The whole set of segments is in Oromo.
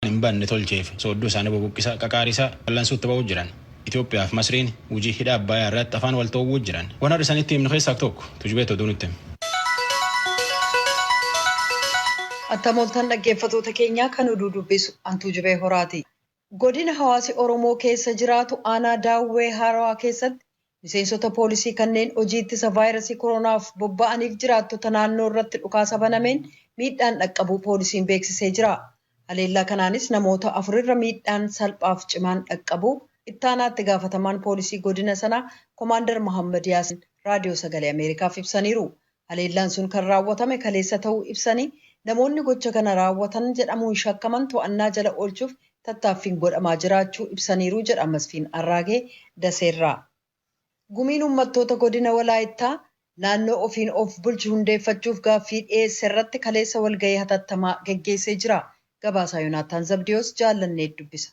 Hin banne tolcheef soodduu isaanii bubuqqisa qaqaarisaa ballansuutti ba'uu jiran. Itoophiyaa fi Masriin hojii hidha Abbayyaa irratti afaan wal ta'uu jiran. Waan har'a isanitti himnu keessaa tokko tujubeetu oduu nutti. Attam ooltan, dhaggeeffatoota keenyaa. Kan oduu dubbisu Antuu Jibee Horaati. Godina hawaasi Oromoo keessa jiraatu aanaa Daawwee Haarawaa keessatti miseensota poolisii kanneen hojii ittisa vaayirasii koronaaf bobba'aniif jiraattota naannoo irratti dhukaasa banameen miidhaan dhaqqabuu poolisiin beeksisee jira. Haleellaa kanaanis namoota afurirra miidhaan salphaaf cimaan dhaqqabuu ittaanaatti gaafatamaan poolisii godina sanaa Komaandar Mohammad Yaasin Raadiyoo Sagalee Ameerikaaf ibsaniiru. Haleellaan sun kan raawwatame kaleessa ta'uu ibsanii, namoonni gocha kana raawwatan jedhamuun shakkaman to'annaa jala oolchuuf tattaaffiin godhamaa jiraachuu ibsaniiru jedha Masfiin Arraagee Daseerraa. Gumiin uummattoota godina Walaayittaa naannoo ofiin of bulchu hundeeffachuuf gaaffii dhiyeesse irratti kaleessa walgahii hatattamaa geggeessee jira. Gabaasaa Yoonaataan Zabdiyoos jaallannee dubbisa.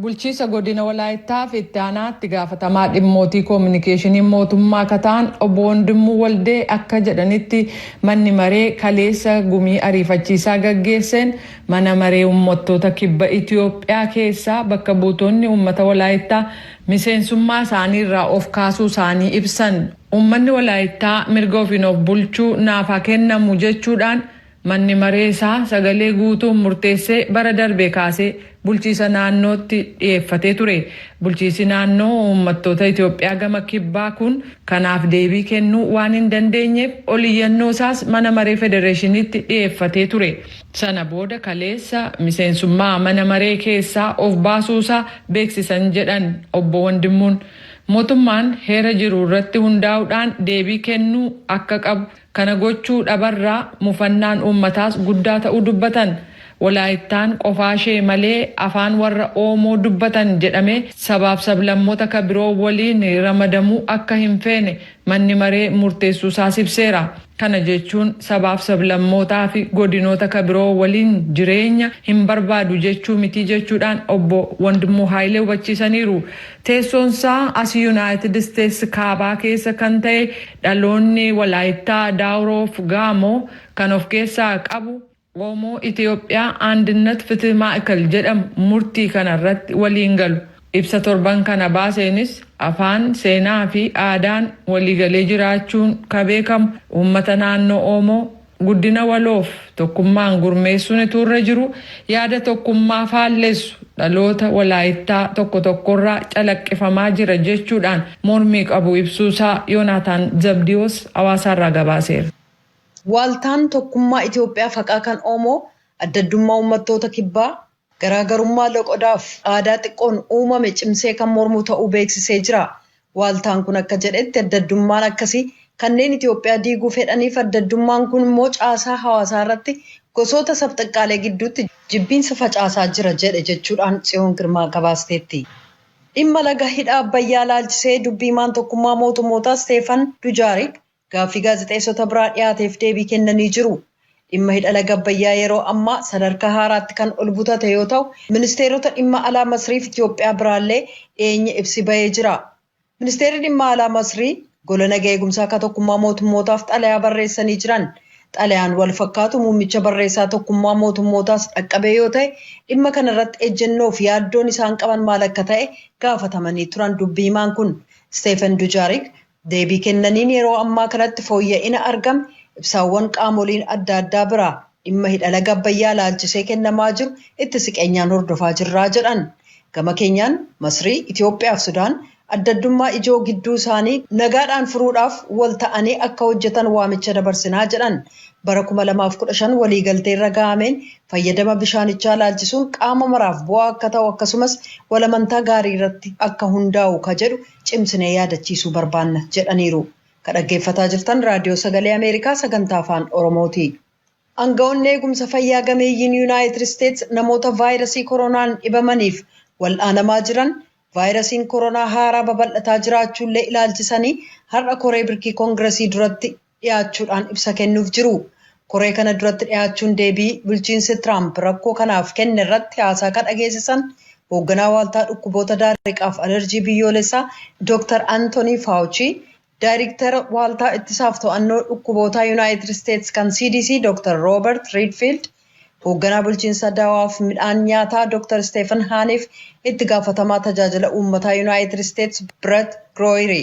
Bulchiisa godina Walaayittaaf itti aanaatti gaafatamaa dhimmootii koominikeeshinii mootummaa akka ta'an obbo Wondimmuu Waldee akka jedhanitti, manni maree kaleessa gumii ariifachiisaa gaggeesseen mana maree uummattoota kibba Itiyoophiyaa keessaa bakka buutonni uummata Walaayittaa miseensummaa isaanii irraa of kaasuu isaanii ibsan. Uummanni Walaayittaa mirga ofiin of bulchuu naaf haa kennamu jechuudhaan manni maree isaa sagalee guutuun murteessee bara darbe kaasee bulchiisa naannootti dhiyeeffatee ture. Bulchiisi naannoo uummattoota Itiyoophiyaa gama kibbaa kun kanaaf deebii kennuu waan hin dandeenyeef oliyyannoo isaas mana maree federeeshiniitti dhiyeeffatee ture. Sana booda kaleessa miseensummaa mana maree keessaa of baasuusaa beeksisan jedhan obbo Wandimmuun. Mootummaan heera jiru irratti hundaa'uudhaan deebii kennuu akka qabu, kana gochuu dhabarraa mufannaan uummataas guddaa ta'uu dubbatan. Walaayittaan qofaa ishee malee afaan warra Oomoo dubbatan jedhamee sabaaf sablammoota ka biroo waliin ramadamuu akka hin feene manni maree murteessuu isaas ibseera. Kana jechuun sabaaf sablammootaa fi godinoota ka biroo waliin jireenya hin barbaadu jechuu miti jechuudhaan obbo Wandimuu Haayilee hubachiisaniiru. Teessoonsaa as Yuunaayitid Isteetsi kaabaa keessa kan ta'e dhaloonni Walaayittaa, Daawuroof Gaamoo kan of keessaa qabu Oomoo Itiyoophiyaa Andinnat Fitih Maa'ikal jedhamu murtii kana irratti waliin galu. Ibsa torban kana baaseenis afaan, seenaa fi aadaan waliigalee jiraachuun ka beekamu uummata naannoo Oomoo guddina waloof tokkummaan gurmeessuun ituurra jiru yaada tokkummaa faallessu dhaloota Walaayittaa tokko tokkorraa calaqqifamaa jira jechuudhaan mormii qabu ibsuusaa Yoonaataan Zabdiyoos Hawaasaarraa gabaaseera. Waaltaan tokkummaa Itiyoophiyaa faqaa kan Oomoo adda addummaa uummattoota kibbaa garaagarummaa loqodaaf aadaa xiqqoon uumame cimsee kan mormu ta'uu beeksisee jira. Waaltaan kun akka jedhetti, adda addummaan akkasii kanneen Itiyoophiyaa diiguu fedhaniif adda addummaan kun immoo caasaa hawaasaa irratti gosoota sabxiqqaalee gidduutti jibbiinsa facaasaa jira jedhe jechuudhaan Tsiyoon Girmaa gabaasteetti. Dhimma laga hidha Abbayyaa laalchisee dubbiimaan tokkummaa mootummootaa Steefan Dujaarik gaaffii gaazexeessota biraa dhiyaateef deebii kennanii jiru. Dhimma hidha laga Abbayyaa yeroo ammaa sadarkaa haaraatti kan ol butate yoo ta'u, ministeerota dhimma alaa Masriif Itiyoophiyaa biraallee dhiyeenya ibsi bahee jira. Ministeerri dhimma alaa Masrii gola naga eegumsaa akka tokkummaa mootummootaaf xalayaa barreessanii jiran. Xalayaan wal fakkaatu muummicha barreessaa tokkummaa mootummootaas dhaqqabee yoo ta'e, dhimma kanarratti ejjennoo fi yaaddoon isaan qaban maal akka ta'e gaafatamanii turan dubbiimaan kun. Steefan Dujaarik deebii kennaniin yeroo ammaa kanatti fooyya'ina argame ibsaawwan qaamoliin adda addaa biraa dhimma hidha laga Abbayyaa laalchisee kennamaa jiru itti siqeenyaan hordofaa jirraa jedhan. Gama keenyaan Masrii, Itiyoophiyaa fi Sudaan adda addummaa ijoo gidduu isaanii nagaadhaan furuudhaaf wal ta'anii akka hojjetan waamicha dabarsinaa jedhan. Bara 2015 waliigaltee irra gahameen fayyadama bishaanichaa laalchisuun qaama maraaf bu'aa akka ta'u, akkasumas walamantaa gaarii irratti akka hundaa'u ka jedhu cimsinee yaadachiisuu barbaanna jedhaniiru. Ka dhaggeeffataa jirtan Raadiyoo Sagalee Ameerikaa sagantaa Afaan Oromooti. Aangawoonni eegumsa fayyaa gameeyyiin Yuunaayitid Isteets namoota vaayirasii koronaan dhibamaniif wal'aanamaa jiran vaayirasiin koronaa haaraa babal'ataa jiraachuullee ilaalchisanii har'a koree birkii koongiresii duratti dhiyaachuudhaan ibsa kennuuf jiru. Koree kana duratti dhiyaachuun deebii bulchiinsi Tiraamp rakkoo kanaaf kenne irratti haasaa kan dhageessisan hoogganaa waaltaa dhukkuboota daariqaaf alerjii biyyoolessaa Dr. Anthony Fauci, daayirektara waaltaa ittisaaf to'annoo dhukkubootaa Yuunaayitid Isteets kan CDC Dr. Robert Redfield, Hoogganaa bulchiinsa dawaaf midhaan nyaataa Dr. Stephen Haaniif itti gaafatamaa tajaajila uummataa Yuunaayitid Isteets Brett Grooyeri.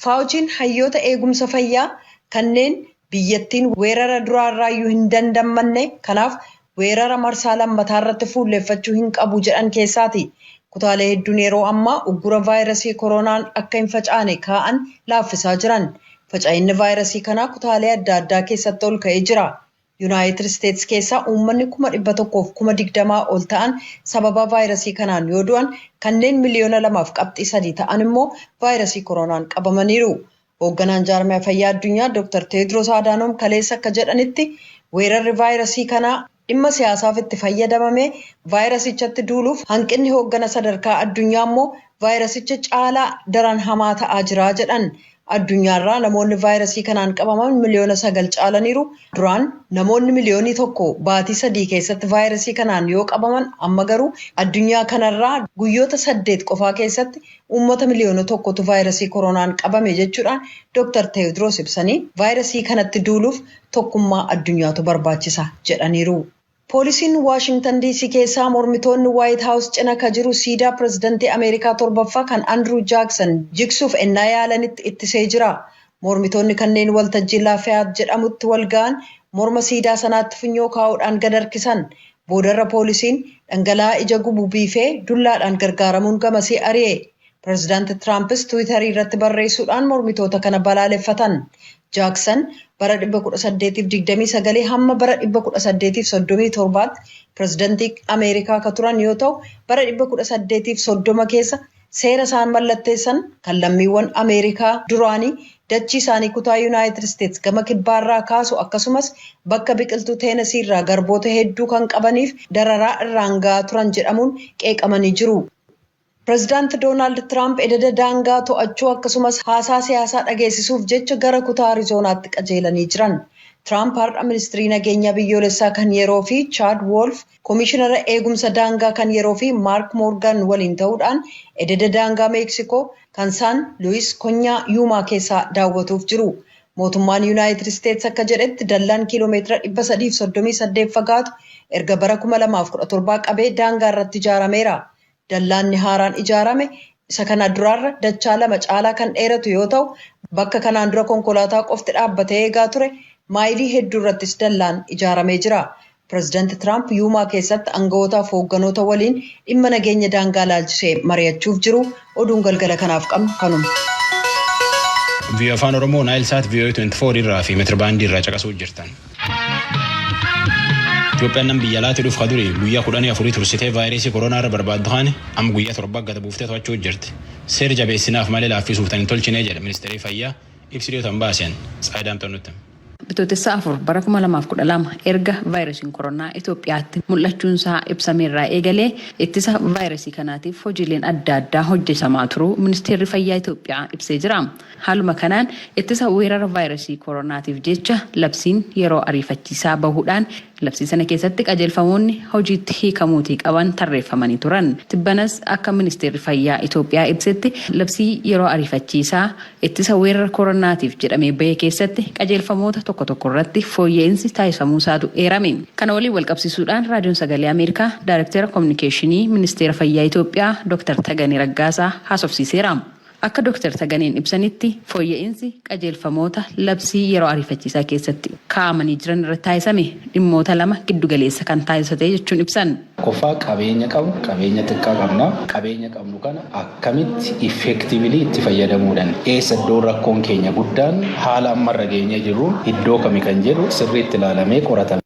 Faawuchiin hayyoota eegumsa fayyaa kanneen biyyattiin weerara duraarraayyuu hin dandammanne kanaaf weerara marsaa lammataa irratti fuulleeffachuu hin qabu jedhan keessaati. Kutaalee hedduun yeroo ammaa uggura vaayirasii koronaan akka hin facaane kaa'an laaffisaa jiran. Faca'inni vaayirasii kanaa kutaalee adda addaa keessatti ol ka'ee jira. Yuunaayitid Isteets keessaa uummanni 120,000 ol ta'an sababa vaayirasii kanaan yoo du'an kanneen 2.3 miliyoona ta'an immoo vaayirasii koronaan qabamaniiru. Hoogganaan jaarmiyaa fayyaa addunyaa Dr. Teedros Adaanom kaleessa akka jedhanitti weerarri vaayirasii kanaa dhimma siyaasaaf itti fayyadamame vaayirasichatti duuluuf hanqinni hooggana sadarkaa addunyaa immoo vaayirasicha caalaa daran hamaa ta'aa jira jedhan. Addunyaarraa namoonni vaayirasii kanaan qabaman 9 miliyoona caalaniiru. Duraan namoonni 1 miliyoona baatii 3 keessatti vaayirasii kanaan yoo qabaman amma garuu addunyaa kanarraa guyyoota 8 qofaa keessatti uummata 1 miliyoonatu vaayirasii koronaan qabame jechuudhaan Dr. Teewdroos ibsanii vaayirasii kanatti duuluuf tokkummaa addunyaatu barbaachisa jedhaniiru. Poolisiin Waashingtan DC keessaa mormitoonni Waayit Haawus cina ka jiru siidaa pirezidantii Ameerikaa torbaffaa kan Andrew Jaakson jigsuuf ennaa yaalanitti ittisee jira. Mormitoonni kanneen waltajjii Laafayaat jedhamutti wal ga'an morma siidaa sanaatti funyoo kaa'uudhaan gad harkisan. Boodarra poolisiin dhangala'aa ija gubu biifee dullaadhaan gargaaramuun gamasii ari'e. Pireezidaanti Tiraampis Tiwiitarii irratti barreessuudhaan mormitoota kana balaaleffatan. Jaaksan bara 1829 hamma bara 1837 pireezidantii Ameerikaa akka turan yoo ta'u, bara 1830 keessa seera isaan mallatteessan kan lammiiwwan Ameerikaa duraanii dachii isaanii kutaa Yuunaayitid Isteets gama kibbaarraa kaasu, akkasumas bakka biqiltuu Teenasii irraa garboota hedduu kan qabaniif dararaa irraan ga'aa turan jedhamuun qeeqamanii jiru. Pireezidaanti Doonaald Tiraamp ededa daangaa to'achuu akkasumas haasaa siyaasaa dhageessisuuf jecha gara kutaa Ariizoonaatti qajeelanii jiran. Tiraamp har'a ministirii nageenyaa biyyoolessaa kan yeroo fi Chaad Woolf, koomishinara eegumsa daangaa kan yeroo fi Maark Moorgan waliin ta'uudhaan ededa daangaa Meeksikoo kan Saan Luis konyaa Yuumaa keessaa daawwatuuf jiru. Mootummaan Yuunaayitid Isteets akka jedhetti dallaan kiiloomeetira 338 fagaatu erga bara 2017 qabee daangaa irratti ijaarameera. Dallaanni haaraan ijaarame isa kana duraarra dachaa lama caalaa kan dheeratu yoo ta'u, bakka kanaan dura konkolaataa qofti dhaabbatee eegaa ture maayilii hedduu irrattis dallaan ijaaramee jira. Pireezidaanti Tiraamp Yuumaa keessatti aanga'ootaaf hoogganoota waliin dhimma nageenya daangaa laalchisee mari'achuuf jiru. Oduun galgala kanaaf qabnu kanuma. VOA Afaan Oromoo Naayil Saat VOA 24 irraa fi meetir baandii irraa caqasuu jirtan. Itoophiyaan nam biyya alaatti dhufu kaduri guyyaa 14 tursitee vaayirasii koronaa irra barbaaddu kaane amma guyyaa 7 gad buuftee to'achuu jirti. Seera jabeessinaaf malee laaffisuuf tan hin tolchine jedhe ministeerri fayyaa ibsi dhiyootan baaseen. Tsaayidaam nutti. Bitootessa 4 bara 2012 erga vaayirasiin koronaa Itoophiyaatti mul'achuunsaa ibsameerraa eegalee ittisa vaayirasii kanaatiif hojiileen adda addaa hojjetamaa turuu Ministeerri Fayyaa Itoophiyaa ibsee jira. Haaluma kanaan ittisa weerara vaayirasii koronaatiif jecha labsiin yeroo ariifachiisaa bahuudhaan labsii sana keessatti qajeelfamoonni hojiitti hiikamuutii qaban tarreeffamanii turan. Tibbanas akka Ministeerri Fayyaa Itoophiyaa ibsetti labsii yeroo ariifachiisaa ittisa weerara koronaatiif jedhamee bahe keessatti qajeelfamoota tokko tokko irratti fooyya'insi taasifamuusaatu eerame. Kana waliin walqabsiisuudhaan Raadiyoon Sagalee Ameerikaa Daayirektara Kominikeeshinii Ministeera Fayyaa Itoophiyaa Dr. Taganee Raggaasaa haasofsiiseera. Akka Dr. Taganeen ibsanitti, fooyya'insi qajeelfamoota labsii yeroo ariifachiisaa keessatti kaa'amanii jiran irratti taasisame dhimmoota lama giddugaleessa kan taasisate jechuun ibsan. Qoffaa qabeenya qabnu, qabeenya xiqqaa qabna. Qabeenya qabnu kana akkamitti effectively itti fayyadamuudhaan eessa iddoo rakkoon keenya guddaan haala ammarra geenyee jirru iddoo kami kan jedhu sirriitti ilaalamee qoratame.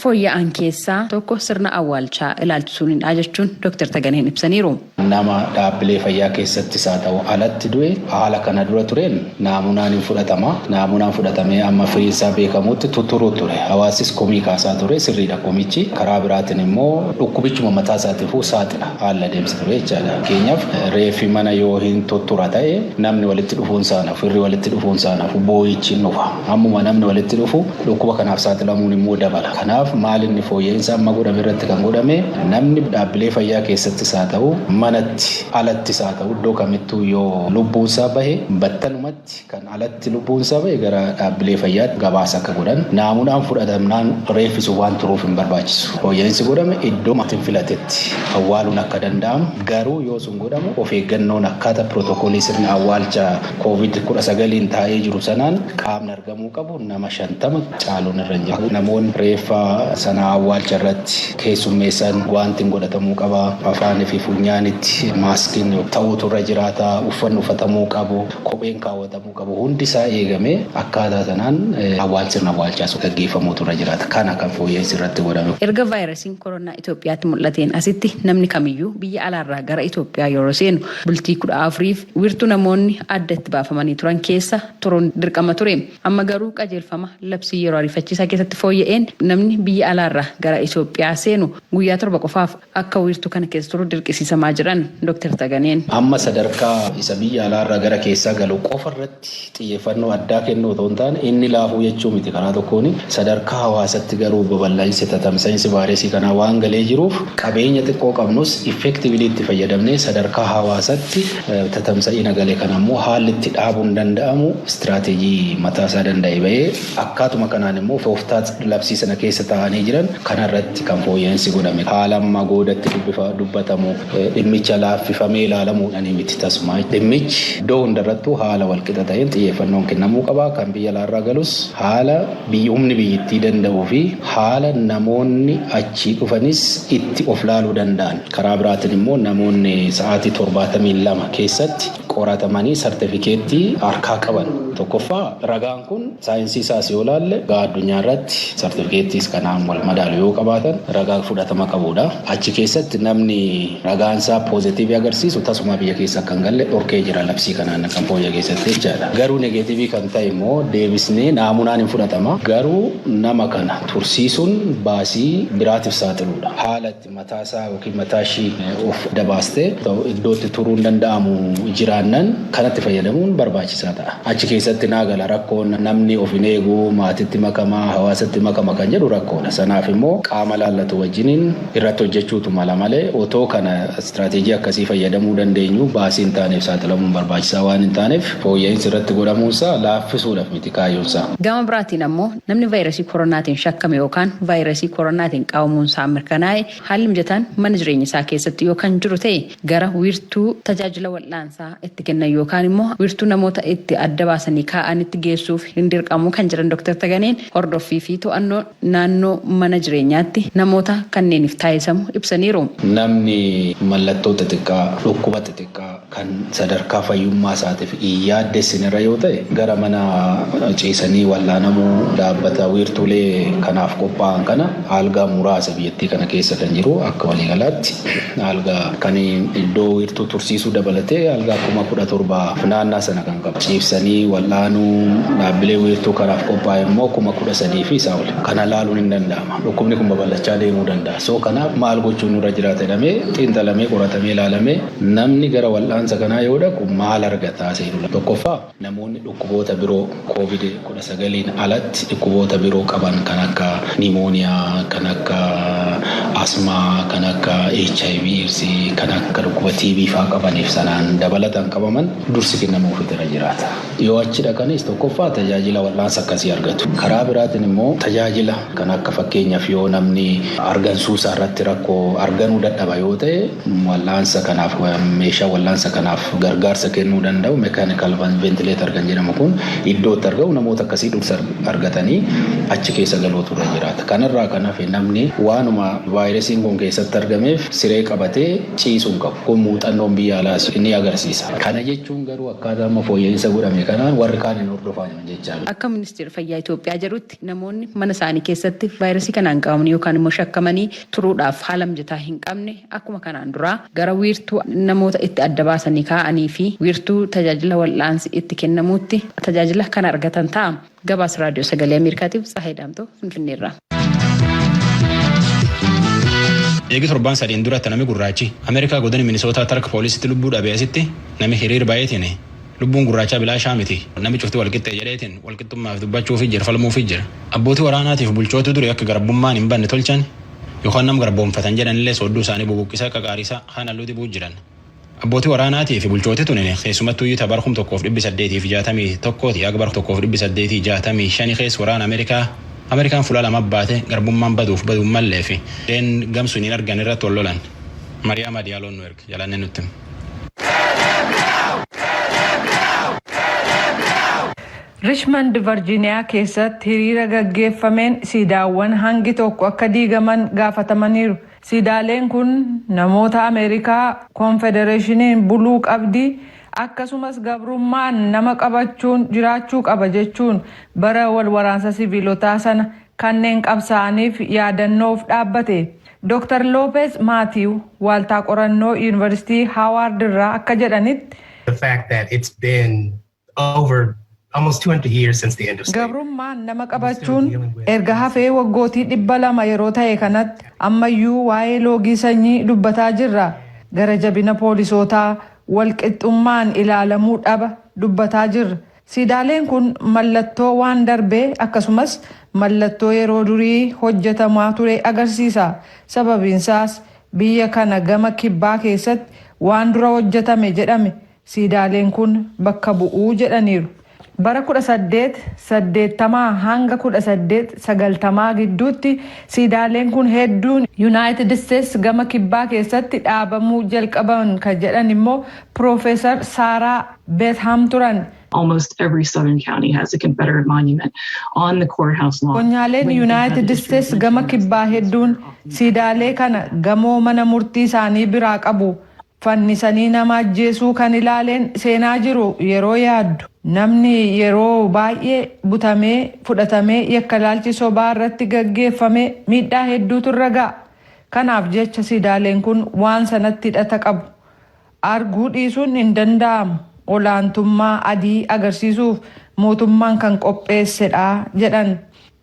Fooyya'an keessaa tokko sirna awwaalchaa ilaalchisuunidha jechuun Dr. Taganeen ibsaniiru. Nama dhaabbilee fayyaa keessattis haa ta'u alatti du'e haala kana dura tureen naamunaan hin fudhatama. Naamunaan fudhatamee amma firiinsaa beekamutti tutturuu ture. Hawaasis komii kaasaa ture, sirriidha komichi. Karaa biraatiin immoo dhukkubichuma mataa isaatiifuu saaxila haala adeemsa ture jechaadha. Fakkeenyaaf, reeffi mana yoo hin tuttura ta'e, namni walitti dhufuun saanaaf, firri walitti dhufuun saanaaf, boo'ichi hin dhufa. Ammuma namni walitti dhufu dhukkuba kanaaf saaxilamuun immoo dabala. Kanaaf maal inni fooyya'insa amma godhame irratti kan godhame, namni dhaabbilee fayyaa keessattis haa ta'u, manatti alattis haa ta'u, iddoo kamittuu yoo lubbuunsaa bahe, battalumatti kan alatti lubbuunsaa bahe gara dhaabbilee fayyaatti gabaasa akka godhan, naamunaan fudhatamnaan reeffi sun waan turuuf hin barbaachisu. Fooyya'insi godhame iddoo maatiin filatetti awwaaluun akka danda'amu, garuu yoo sun godhamu of eeggannoon akkaataa pirootokoolii sirna awwaalcha COVID-19n taa'ee jiru sanaan qaamni argamuu qabu nama 50 caaluun irra hin jiru. Namoonni reeffa sana awwaalcha irratti keessummeessan wanti godhatamuu qaba. Afaanii fi funyaanitti maaskiin ta'uutu irra jiraata. Uffanni uffatamuu qabu, kopheen kaawwatamuu qabu. Hundi isaa eegamee akkaataa sanaan awwaalchi sirna awwaalchaa sun gaggeeffamuutu irra jiraata. Kana kan fooyya'insi irratti godhame. Erga vaayirasiin koronaa Itoophiyaatti mul'ateen asitti namni kamiyyuu biyya alaarraa gara Itoophiyaa yeroo seenu bultii 14f wiirtuu namoonni adda itti baafamanii turan keessa turuun dirqama ture. Amma garuu qajeelfama labsii yeroo ariifachiisaa keessatti fooyya'een namni biyya alaarraa gara Itoophiyaa seenu guyyaa 7 qofaaf akka wiirtuu kana keessa turu dirqisiisamaa jiran Dr. Taganeen. Amma sadarkaa isa biyya alaarraa gara keessaa galu qofa irratti xiyyeeffannoo addaa kennuu otoo hin taane, inni laafuu jechuu miti, karaa tokkoon sadarkaa hawaasatti garuu babal'insi tatamsa'insi vaayirasii kanaa waan galee jiruuf, qabeenya xiqqoo qabnus effectively itti fayyadamnee sadarkaa hawaasatti tatamsa'ina gale kana immoo haalli itti dhaabuun danda'amu istiraateejii mataa isaa danda'e bahee, akkaatuma kanaan immoo tooftaa labsii sana keessa taa'anii jiran kanarratti kan fooyya'insi godhame. Haala amma goodatti dubbatamu dhimmicha laaffifamee ilaalamuudhaan miti tasuma. Dhimmichi iddoo hundarrattuu haala walqixa ta'een xiyyeeffannoon kennamuu qaba. Kan biyya alaarraa galus haala humni biyyittii danda'uu fi haala namoonni achii dhufanis itti of laaluu danda'an. Karaa biraatiin immoo namoonni sa'aatii 72 keessatti qoratamanii sartifikeettii harkaa qaban. Tokkoffaa, ragaan kun saayinsii isaas yoo ilaalle addunyaa irratti sartifikeettiis kanaan wal madaalu yoo qabaatan ragaa fudhatama qabudha. Achi keessatti namni ragaan isaa poozitiivii agarsiisu tasuma biyya keessa akka hin galle dhorkee jira labsii kanaan kan fooyya keessatti jechaadha. Garuu negeetiivii kan ta'e immoo deebisnee naamunaan hin fudhatama. Garuu nama kana tursiisuun baasii biraatiif saaxiluudha. Haala itti mataa isaa yookiin mataa ishii of dabaastee iddootti turuun danda'amu jiraannan kanatti fayyadamuun barbaachisaa ta'a. Achi keessatti naa gala, rakkoon namni of hin eegu, maatitti makama, hawaasatti makama kan jedhu rakkoodha. Sanaaf immoo qaama laallatu wajjiniin irratti hojjechuutu mala malee, otoo kana istiraateejii akkasii fayyadamuu dandeenyu baasii hin taaneef saaxilamuun barbaachisaa waan hin taaneef fooyya'insi irratti godhamuunsaa laaffisuudhaaf miti kaayyoonsaa. Gama biraatiin ammoo namni vaayirasii koronaatiin shakkame yookaan vaayirasii koronaatiin qabamuunsaa mirkanaa'e haalli mijataan mana jireenya isaa keessatti yoo kan jiru ta'e gara wiirtuu tajaajila wal'aansaa itti kennan yookaan immoo wiirtuu namoota itti adda baasanii kaa'anitti geessuuf hin dirqamu kan jedhan Dr. Taganeen, hordoffii fi to'annoo naannoo mana jireenyaatti namoota kanneeniif taasisamu ibsaniiru. Namni mallattoo xixiqqaa, dhukkuba xixiqqaa kan sadarkaa fayyummaa isaatiif hin yaaddessinirra yoo ta'e, gara mana ciisanii wal'aanamuu dhaabbata wiirtuulee kanaaf qophaa'an kana, algaa muraasa biyyattii kana keessa kan jiru, akka waliigalaatti algaa kan iddoo wiirtuu tursiisuu dabalatee algaa 17,000 naannaa sana kan qabu. Ciibsanii wal'aanuu dhaabbilee wiirtuu kanaaf qophaa'e immoo 13,000 fi isaa ol. Kana laaluun hin danda'ama. Dhukkubni kun babal'achaa deemuu danda'a. So kanaaf maal gochuun nurra jiraata jedhamee xiinxalamee, qoratamee, ilaalamee namni gara wal'aansa kanaa yoo dhaqu maal argata seerula. Tokkoffaa, namoonni dhukkuboota biroo COVID-19n alatti dhukkuboota biroo qaban kan akka nimooniyaa, kan akka asmaa, kan akka HIV AIDS, kan akka dhukkuba TB faa qabaniif sanaan dabalatan qabaman dursi kennamuufitu irra jiraata. Yoo achi dhaqanis tokkoffaa tajaajila wal'aansa akkasii argatu. Karaa biraatiin immoo tajaajila kan akka fakkeenyaaf yoo namni argansuu isaa irratti rakkoo arganuu dadhaba yoo ta'e, wal'aansa kanaaf meeshaa wal'aansa Wal'aansa kanaaf gargaarsa kennuu danda'u mechanical ventilator kan jedhamu kun iddootti argamu namoota akkasii dursa argatanii achi keessa galuutu irra jiraata. Kanarraa kan hafe namni waanuma vaayirasiin kun keessatti argameef siree qabatee ciisuu hin qabu. Kun muuxannoon biyya alaas ni agarsiisa. Kana jechuun garuu akkaataa amma fooyya'insa godhame kanaan warri kaan hin hordofaa jechaa. Akka Ministeerri Fayyaa Itoophiyaa jedhutti, namoonni mana isaanii keessatti vaayirasii kanaan qabamanii yookaan immoo shakkamanii turuudhaaf haala mijataa hin qabne akkuma kanaan duraa gara wiirtuu namoota itti adda baasanii kaa'anii fi wiirtuu tajaajila wal'aansi itti kennamuutti tajaajila kan argatan ta'a. Gabaasa Raadiyoo Sagalee Ameerikaatiif Tsahaay Daamtoo Finfinneerraa. Eegi torbaan 3n duratti nami gurraachi Ameerikaa godina Minisootaa harka poolisitti lubbuu dhabee asitti nami hiriir baay'eetiin lubbuun gurraachaa bilaashaa miti, nami cufti walqixxee jedheetiin walqixxummaaf dubbachuufi jira, falmuufi jira. Abbootii waraanaatiif bulchootu duri akka garbummaan hin banne tolchan yookaan nam garboomfatan jedhanillee soodduu isaanii bubuqqisaa qaqaarisaa haan halluu dibuu jiran. Abbootii waraanaatii fi bulchooti tunin keessumattuu iyyuu bara 1861ti haga bara 1865 keessa waraana Ameerikaa Ameerikaan fuula lama baate garbummaan baduuf baduun mallee fi deen gamsuun hin argan irratti wal lolan. Mariyaama Diyaaloon nu erge, jalannee nutti. Richmond, Virgiiniyaa keessatti hiriira gaggeeffameen siidaawwan hangi tokko akka diigaman gaafatamaniiru. Siidaaleen kun namoota Ameerikaa koonfedereeshiniin buluu qabdii, akkasumas gabrummaan nama qabachuun jiraachuu qaba jechuun bara wal waraansa siviilotaa sana kanneen qabsaa'aniif yaadannoof dhaabbate. Dr. Lopez Maatiiw waaltaa qorannoo Yuunivarsiitii Haawaard irraa akka jedhanitti, The fact that it's been over almost 200 years since the end of slavery. Gabrummaan nama qabachuun erga hafee waggootii 200 yeroo ta'e kanatti ammayyuu waa'ee loogii sanyii dubbataa jirra. Gara jabina poolisootaa, walqixxummaan ilaalamuu dhaba dubbataa jirra. Siidaaleen kun mallattoo waan darbee akkasumas mallattoo yeroo durii hojjetamaa ture agarsiisa. Sababiinsaas biyya kana gama kibbaa keessatti waan dura hojjetame jedhame siidaaleen kun bakka bu'uu jedhaniiru. Bara 1880 hanga 1890 gidduutti siidaaleen kun hedduun Yuunaayitid Isteets gama kibbaa keessatti dhaabamuu jalqaban kan jedhan immoo Piroofeesar Saaraa Beetham turan. Almost every southern county has a Confederate monument on the courthouse lawn. Konyaaleen Yuunaayitid Isteets gama kibbaa hedduun siidaalee kana gamoo mana murtii isaanii biraa qabu. Fannisanii nama ajjeesuu kan ilaaleen seenaa jiru yeroo yaaddu, namni yeroo baay'ee butamee fudhatamee yakka ilaalchi sobaa irratti gaggeeffame miidhaa hedduutu irra ga'a. Kanaaf jecha siidaaleen kun waan sanatti hidhata qabu. Arguu dhiisuun hin danda'amu. Olaantummaa adii agarsiisuuf mootummaan kan qopheessedha jedhan.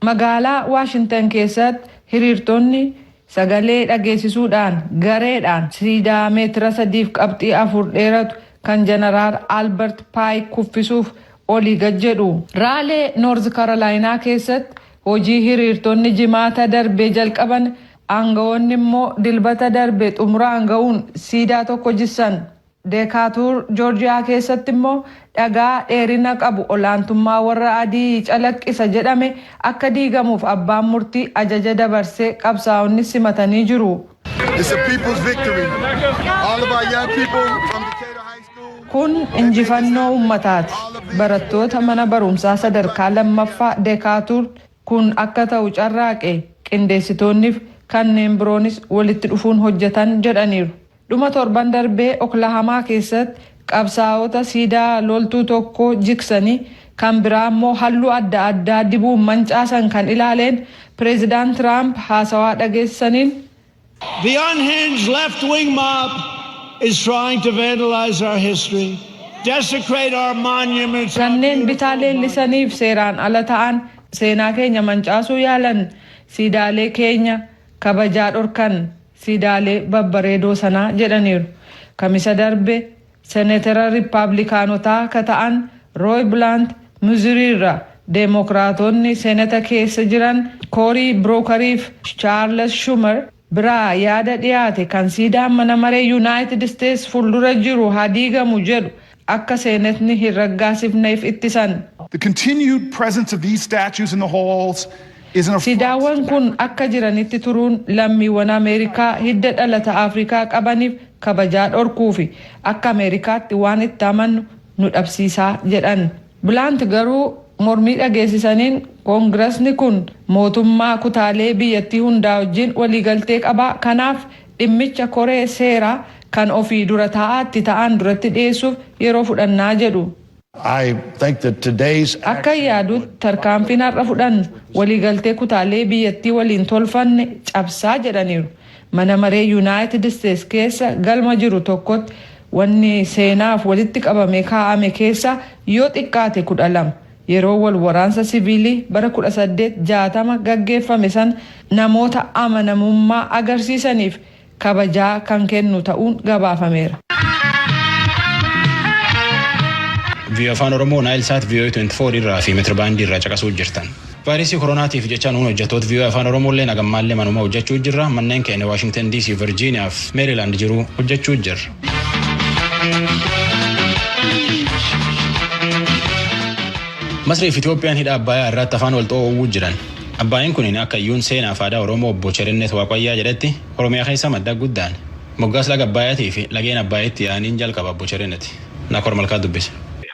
Magaalaa Waashintan keessatti hiriirtonni sagalee dhageessisuudhaan gareedhaan siidaa meetira 3.4 dheeratu kan Jeneraal Albert Paayik kuffisuuf olii gad jedhu. Raalee, Noorz Karolaayinaa keessatti hojii hiriirtonni Jimaata darbee jalqaban aangawoonni immoo Dilbata darbe xumuraan ga'uun siidaa tokko jissan. Deekaatuur, Joorjiyaa keessatti immoo dhagaa dheerina qabu olaantummaa warra adii calaqqisa jedhame akka diigamuuf abbaan murtii ajaja dabarsee qabsaa'onni simatanii jiru. It's a people's victory. All of our young people from Decatur High School. Kun injifannoo uummataati. Barattoota mana barumsaa sadarkaa lammaffaa Deekaatuur kun akka ta'u carraaqe, qindeessitoonniif kanneen biroonis walitti dhufuun hojjetan jedhaniiru. Dhuma torban darbee Oklahamaa keessatti qabsaa'ota siidaa loltuu tokko jiksanii kan biraa immoo halluu adda addaa dibuun mancaasan kan ilaaleen Pireezidaant Tiraamp haasawaa dhageessaniin, The unhinged left wing mob is trying to vandalize our history, desecrate our monuments. Kanneen bitaa leellisaniif seeraan ala ta'an seenaa keenya mancaasuu yaalan, siidaalee keenya kabajaa dhorkan, siidaalee babbareedoo sanaa jedhaniiru. Kamisa darbe seneetara Riippaabilikaanotaa ka ta'an Rooy Bilaant Mizuriirra, Deemokiraatonni seenata keessa jiran Koorii Birookariif Chaarles Shumer biraa yaada dhiyaate kan siidaan mana maree Yuunaayitid Isteets fuuldura jiru haa diigamu jedhu akka seenetni hin raggaasifneef ittisan. The continued presence of these statues in the halls is an affront. Siidaawwan kun akka jiranitti turuun lammiiwwan Ameerikaa hidda dhalata Afrikaa qabaniif Kabajaa dhorkuu fi akka Ameerikaatti waan itti amannu nu dhabsiisaa jedhan. Bilaant garuu mormii dhageessisaniin, koongirasni kun mootummaa kutaalee biyyattii hundaa wajjin waliigaltee qabaa, kanaaf dhimmicha koree seeraa kan ofii dura taa'aatti ta'an duratti dhiyeessuuf yeroo fudhannaa jedhu. I think that today's Akka yaadutti tarkaanfiin har'a fudhannu waliigaltee kutaalee biyyattii waliin tolfanne cabsaa jedhaniiru. Mana maree Yuunaayitid Isteets keessa galma jiru tokkotti wanni seenaaf walitti qabame kaa'ame keessa yoo xiqqaate 12 yeroo wal waraansa siviilii bara 1860 gaggeeffame san namoota amanamummaa agarsiisaniif kabajaa kan kennu ta'uun gabaafameera. VOA Afaan Oromoo Naayil Saat VOA 24 irraa fi meetira baandii irraa caqasuu jirtan. Vaayirasii koronaatiif jecha nuun hojjettoota VOA Afaan Oromoo illee nagammaallee manuma hojjechuu jirra. Manneen keenya Waashingtan DC, Virgiiniyaa fi Meerilaand jiru hojjechuu jirra. Masrii fi Itoophiyaan hidha Abbayaa irratti afaan wal xoo'uu jiran. Abbaayeen kun akka iyyuun seenaa fi aadaa Oromoo obbo Cherinnet Waaqayyaa jedhetti Oromiyaa keessa madda guddaan. Moggaas laga Abbaayaatii fi lageen Abbaayetti yaa'aniin jalqaba obbo Cherinnet. Naakor Malkaa dubbise.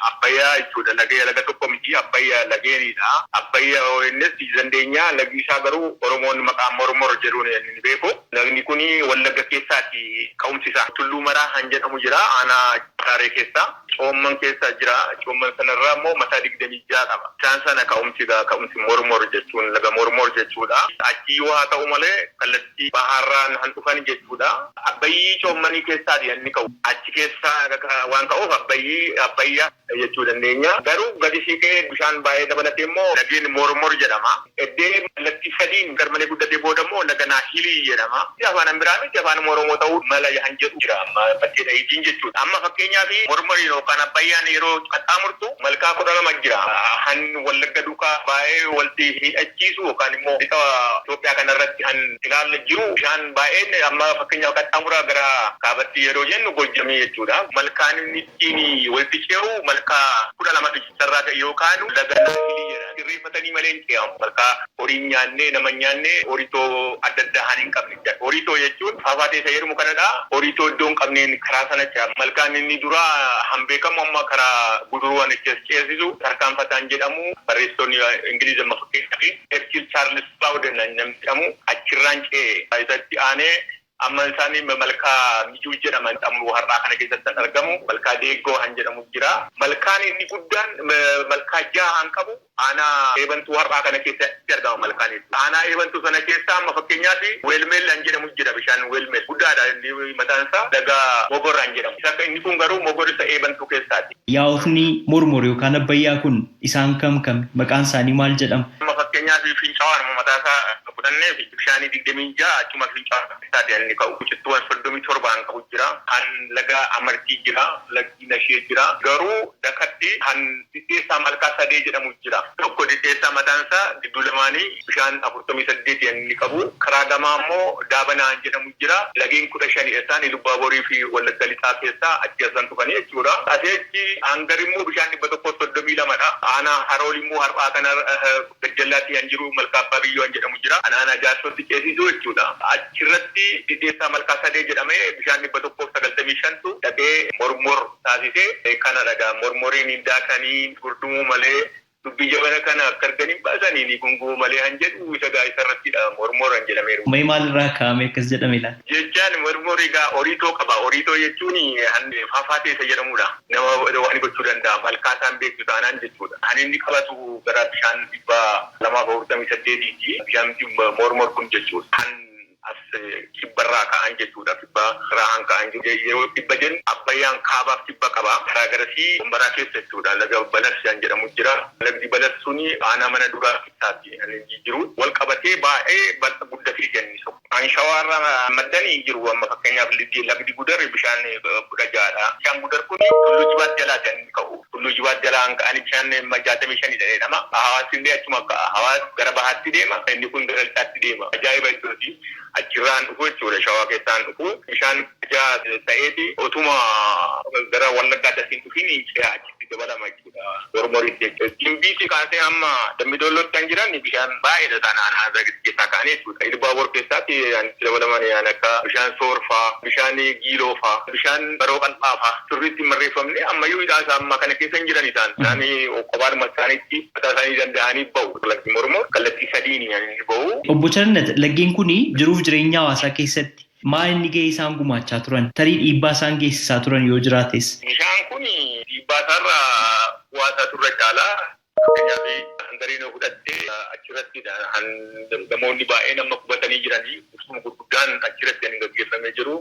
Abbayyaa jechuudha, lagee laga tokko miti, Abbayyaa lageenidha. Abbayyaa innis dandeenya, lagni isaa garuu Oromoon maqaa Mormor jedhuun inni beeku. Lagni kun Wallagga keessaati ka'umsi isaa. Tulluu Maraa han jedhamu jira aanaa Saaree keessa. Coomman keessa jira. Coomman sanarraa immoo mataa 26 qaba. Isaan sana ka'umsi ka'umsi Mormor jechuun laga Mormor jechuudha. Achi yoo haa ta'u malee kallattii bahaarraan han dhufan jechuudha. Abbayyii coommanii keessaati inni ka'u. Achi keessaa waan ka'uuf Abbayyii Abbayyaa jechuu dandeenya. Garuu gadi siqee bishaan baay'ee dabalatee immoo lageen Mormor jedhama. Eddee kallattii sadiin garmalee guddatee booda immoo laga Naahilii jedhama. Afaan biraa miti, afaan Oromoo ta'uu mala han jedhu jira amma bakkee dhahiitiin jechuudha. Amma fakkeenyaaf Mormoriin yookaan Abbayyaan yeroo qaxxaamurtu malkaa 12 jira. Han Wallagga duukaa baay'ee walitti hidhachiisu yookaan immoo lixa Itoophiyaa kanarratti han ilaalla jiru bishaan baay'een amma fakkeenyaaf qaxxaamuraa gara kaabatti yeroo jennu Gojjamii jechuudha. Malkaan inni ittiin walitti ce'u malkaa 12tu sarraa ta'e yookaan laga Naahilii jedha. Sirreeffatanii malee hin ce'amu. Malkaa horii nyaannee nama nyaannee horitoo adda addaa han hin qabne. Horitoo jechuun faafaatee isa jedhamu kanadha. Horitoo iddoo hin qabneen karaa sana ce'a. Malkaan inni dura han beekamu amma karaa Guduruu waan ceesisu tarkaanfataan jedhamu, barreessitoonni Ingiliiz amma fakkeenyaaf Erkil Chaarlis Baawden namni jedhamu achirraan ce'e. Isatti aanee amma isaanii malkaa Mijuu jedhaman ammoo har'aa kana keessatti kan argamu malkaa Deeggoo han jedhamu jira. Malkaan inni guddaan malkaa jaha han qabu aanaa Eebantuu har'aa kana keessatti argama malkaan. Aanaa Eebantuu sana keessa amma fakkeenyaaf Weelmeel han jedhamu jira, bishaan Weelmeel guddaadha, inni mataan isaa laga Mogor han jedhamu. Isa inni kun garuu Mogor isa Eebantuu keessaati. Yaa'ofni Mormor yookaan Abbayyaa kun isaan kam kam, maqaan isaanii maal jedhama? Amma fakkeenyaaf Fincaa'aan mataa isaa fudhannee bishaanii 26 achuma Fincaa'aa keessaati inni ka'u. Cittuuwwan 37 qabu jira. Han laga Amartii jira. Laggi Nashee jira. Garuu dakatti han dhidheessaa malkaa sadee jedhamu jira. Tokko dhidheessaa mataan isaa gidduu lamaanii bishaan 48 inni qabu. Karaa gamaa immoo Daabanaa jedhamu jira. Lageen 15 isaan Lubbaaborii fi Wallagga Lixaa keessaa achi asan dhufanii jechuudha. Asii achi hangar immoo bishaan 132dha. Aanaa Harool immoo har'aa kana gajjallaatti kan jiru malkaa Abbaa Biyyoo jedhamu jira. Aanaa Jaarsootti ceesisu jechuudha. Achirratti dhidheessaa malkaa sadee jedhamee bishaan 195tu dhaqee Mormor taasisee kana dhagaa Mormoriin hin daakanii gurdumuu malee dubbii jabana kana akka arganii baasanii ni gungumuu malee han jedhu isa gaa isarrattidha Mormor han jedhameeru. Mee maalirraa kaa'ame akkas jedhame laata? Jechaan Mormor egaa horiitoo qaba. Horiitoo jechuun faafaatee isa jedhamudha. Nama waan gochuu danda'a. Malkaa isaan beektu taanaan jechuudha. Kan inni qabatu gara bishaan 248ti. Bishaan Mormor kun jechuudha. Kan as kibbarraa ka'an jechuudha. Kibba irraa ka'an yeroo kibba jennu Abbayyaan kaabaaf kibba qaba. Karaa garasii Wambaraa keessa jechuudha. Laga Balas jedhamu jira. Lagdi Balas suni aanaa Mana Duraa keessaatti kan inni jiru. Wal qabatee baay'ee bal'a guddatee jenni. Kan Shawaarraa maddanii jiru, amma fakkeenyaaf lagdi Gudar bishaan 16dha. Bishaan Gudar kun Tulluu Jibaat jalaa kan inni ka'u. Tulluu Jibaat jalaa ka'anii bishaan 65 jedhama. Hawaasni illee achuma hawaas gara bahaatti deema. Inni kun gara lixaatti deema. Ajaa'iba jechuuti. Achirraan dhufu jechuudha. Shawaa keessaan dhufu. Bishaan jaha ta'eeti otuma gara Wallaggaatti asiin dhufiin ce'aa achitti. dabalama jechuudha. Mormoritti jechuudha. Gimbiitti kaasee hamma Dambidollootti kan jiran bishaan baay'eedha isaan aanaa keessaa ka'anii jechuudha. Ilbaabor keessaatti itti dabalaman akka bishaan soorfaa, bishaan giiloofaa, bishaan baroo qal'aafaa sirriitti hin barreeffamne ammayyuu hidhaa isaa amma kana keessa hin jiran isaan. Isaan kophaadhuma isaaniitti mataa isaanii danda'anii bahu. Lagdi Mormor kallattii sadiin inni bahu. Obbo Charnet, laggeen kun jiruuf jireenya hawaasaa keessatti maal inni gahee isaan gumaachaa turan? Tarii dhiibbaa isaan geessisaa turan yoo jiraates. Bishaan kun dhiibbaa isaarraa bu'aa isaa turre caalaa, fakkeenyaaf hangariin yoo fudhatte, achirratti namoonni baay'een amma qubatanii jiranii, ibsuma gurguddaan achirratti kan gaggeeffamee jiru.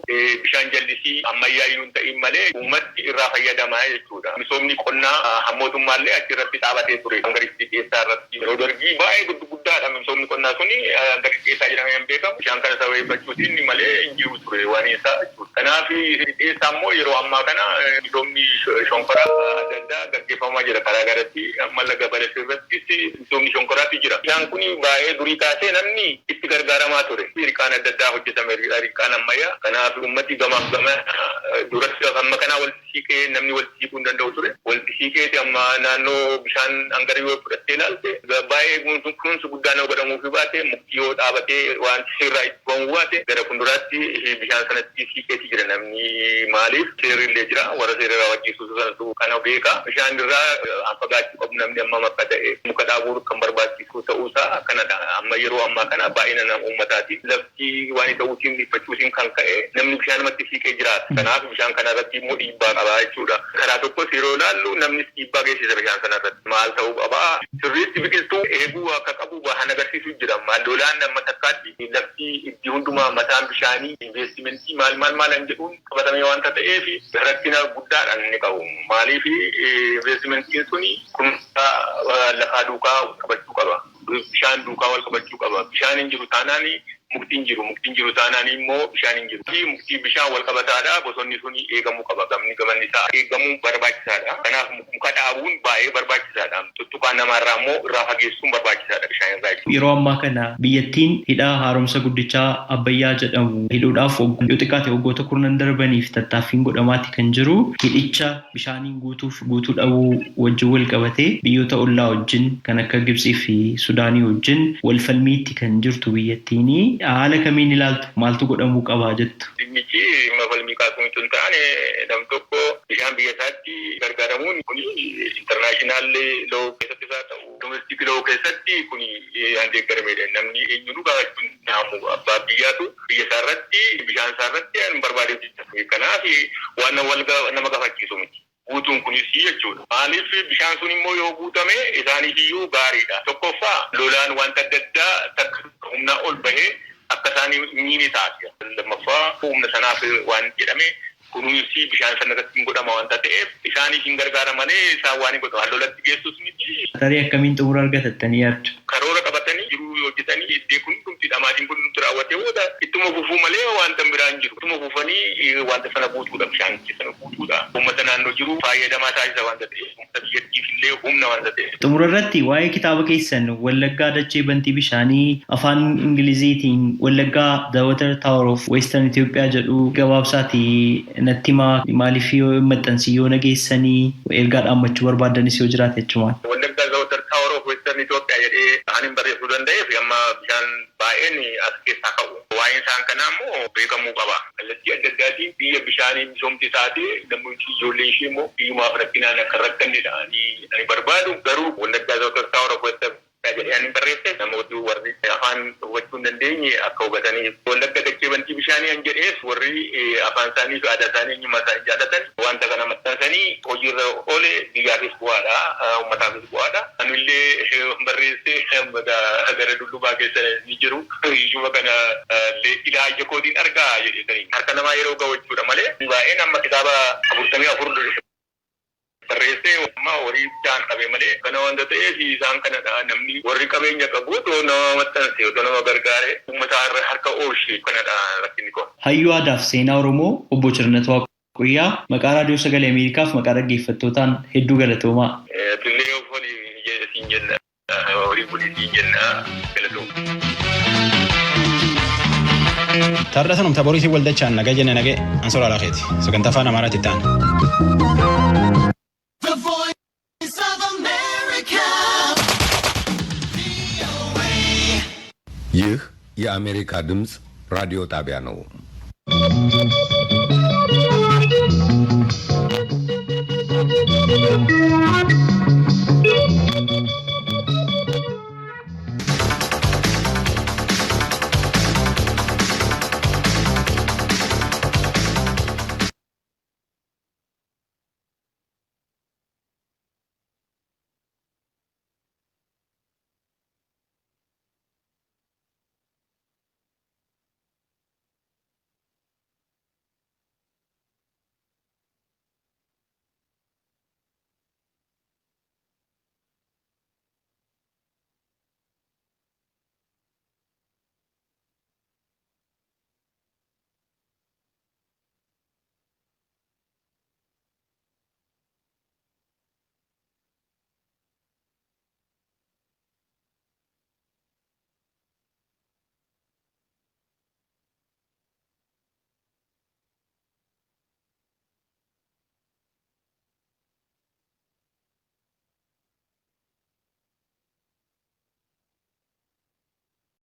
Bishaan jallisii ammayyaa iyyuu hin ta'in malee uummatti irraa fayyadamaa jechuudha. Misoomni qonnaa mootummaallee achirratti dhaabatee ture. Hangaritti keessaa irratti yeroo dargii baay'ee guddaadha misoomni qonnaa suni, hangaritti keessaa jedhamee hin beekamu. Bishaan kana sababeeffachuutiin malee hin jiru ture waan isaa jechuudha. Kanaaf dhiyeessaa immoo yeroo ammaa kana misoomni shonkoraa adda addaa gaggeeffamaa jira karaa garatti, amma laga Balasi irrattis misoomni shonkoraatu jira. Bishaan kun baay'ee durii kaasee namni itti gargaaramaa ture. Riqaan adda addaa hojjetame, riqaan ammayyaa. Kanaaf uummati gamaaf gama duratti amma kanaa walitti siiqee namni walitti siiquu hin danda'u ture. Walitti siiqeeti amma naannoo bishaan hangarii yoo fudhattee ilaalte, baay'ee kunuunsi guddaan yoo godhamuufi baate, mukti yoo dhaabatee wanti sirraa itti ba'uu baate, gara fuulduraatti bishaan sanatti siiqeeti jira namni. Maaliif, seerri illee jira, warra seera raawwachiisu sanatu kana beeka. Bishaan irraa fagaachuu qabu namni amma akka ta'e, muka dhaabuu kan barbaachisu ta'uusaa kanadha. Amma yeroo ammaa kana baay'ina nama uummataati. Lafti waan ta'uutiin dhiphachuutiin kan ka'e namni bishaanumatti siiqee jiraata. Kanaaf bishaan kana irratti immoo dhiibbaa qaba jechuudha. Karaa tokkos yeroo ilaallu namnis dhiibbaa geessisa bishaan sana irratti. Maal ta'uu qabaa? Sirriitti biqiltuu eeguu akka qabu waan agarsiisu jira. Maal, lolaan amma takkaatti lafti itti hundumaa mataan bishaanii investimentii maal maal maal jedhuun qabatamee waanta ta'eef rakkina guddaadhaan inni qabu. Maaliif, investimentiin suni kunuunsa lafaa duukaa wal qabachuu qaba. Bishaan duukaa wal qabachuu qaba. Bishaan hin jiru taanaan mukti hin jiru. Mukti hin jiru taanaan immoo bishaan hin jiru. Mukti bishaan wal qabataadha. Bosonni suni eegamuu qaba. Gamni gamanni isaa eegamuun barbaachisaadha. Kanaaf muka dhaabuun baay'ee barbaachisaadha. Tuttuqaa namaarraa immoo irraa fageessuun barbaachisaadha bishaan irraa jechuudha. Yeroo ammaa kana biyyattiin hidha haaromsa guddichaa Abbayyaa jedhamu hidhuudhaaf yoo xiqqaate waggoota 10 darbaniif tattaaffiin godhamaati kan jiru. Hidhicha bishaaniin guutuuf guutuu dhabuu wajjin wal qabatee biyyoota ollaa wajjin kan akka Gibxii fi Sudaanii wajjin wal falmiitti kan jirtu biyyattiin, haala kamiin ilaaltu? Maaltu godhamuu qabaa jettu? Dhimmichi dhimma falmii kaasuu hin taane, nam tokko bishaan biyya isaatti gargaaramuun kuni international law keessattis haa ta'u domestic law keessatti kuni kan deeggaramedha. Namni eenyutu gaafachuu hin danda'amu. Abbaa biyyaatu biyya isaa irratti, bishaan isaa irratti kan barbaade. Kanaaf waan wal nama gaafachiisu miti. Guutuun kunis jechuudha. Maaliif, bishaan sun immoo yoo guutame isaaniif iyyuu gaariidha. Tokkoffaa, lolaan wanta adda addaa takka humnaa ol bahee akka isaan miine taasisa. Lammaffaa, humna sanaaf waan jedhame kunuunsi bishaan sana irratti hin godhama waanta ta'eef isaaniif hin gargaara malee isaan waan hin godhamu. Lolatti geessus miti. Tarii akkamiin xumura argatattanii yaaddu? Karoora qabatanii jiruu hojjetanii iddee kun hundumti dhamaatiin kun hundumti raawwatee booda ittuma fufuu malee wanta biraan jiru. Ittuma fufanii wanta sana guutuudha, bishaan sana guutuudha. Uummata naannoo jiru fayyadamaa taasisa waanta ta'eef, uummata biyyattiif illee humna waanta ta'eef. Xumura irratti waa'ee kitaaba keessan Wallaggaa Dachee Bantii Bishaanii, afaan Ingiliziitiin Wallaggaa The Water Tower of Western Ethiopia jedhu, gabaabsaati natti himaa. Maaliif yoo maxxansi yoo nageessanii, ergaa dhaammachuu barbaaddanis yoo jiraate jechumaan. Wallaggaa The Water Tower of Western Ethiopia jedhee kan hin barreessuu danda'eef amma bishaan baay'een as keessaa ka'u. Waa'een isaan kanaa immoo beekamuu qaba. Kallattii adda addaatiin biyya bishaanii misoomti taate, namoonni ijoolleen ishee immoo biyyumaaf rakkinaan akka rakkannedha ani barbaadu. Garuu Wallaggaa The Water Tower of Western jedhee ani barreesse namooti warri afaan hubachuu hin dandeenye akka hubataniif. Wallagga Dachee Bantii Bishaanii an jedhees warri afaan isaanii fi aadaa isaanii, eenyummaa isaanii jaallatan wanta kana maxxansanii hojiirra oole biyyaafis bu'aadha, uummataafis bu'aadha. Anillee barreesse gara dullubaa keessa ni jiru. Iyyuma kana ilaa ija kootiin argaa jedheetanii harka namaa yeroo ga'u jechuudha malee baay'een amma kitaaba 44 barreessee amma horii guddaan qabe malee kana wanta ta'eef isaan kanadha. Namni warri qabeenya qabu otoo nama maxxanse, otoo nama gargaare, uummata harka oolche, kanadha rakkinni kun. Hayyuu aadaaf seenaa Oromoo Obbo Chirnat Waaquyyaa, maqaa Raadiyoo Sagalee Ameerikaaf maqaa dhaggeeffattootaan hedduu galatoomaa. Tullee horii siin jenna. Horii bulii siin jenna, galatooma. Tarra sanum taboriitiin waldachaan nagaa jenne, nagee ansoraa laafeeti. Sagantaa Afaan Amaaraatti ta'an. የአሜሪካ ድምፅ ራዲዮ ጣቢያ ነው።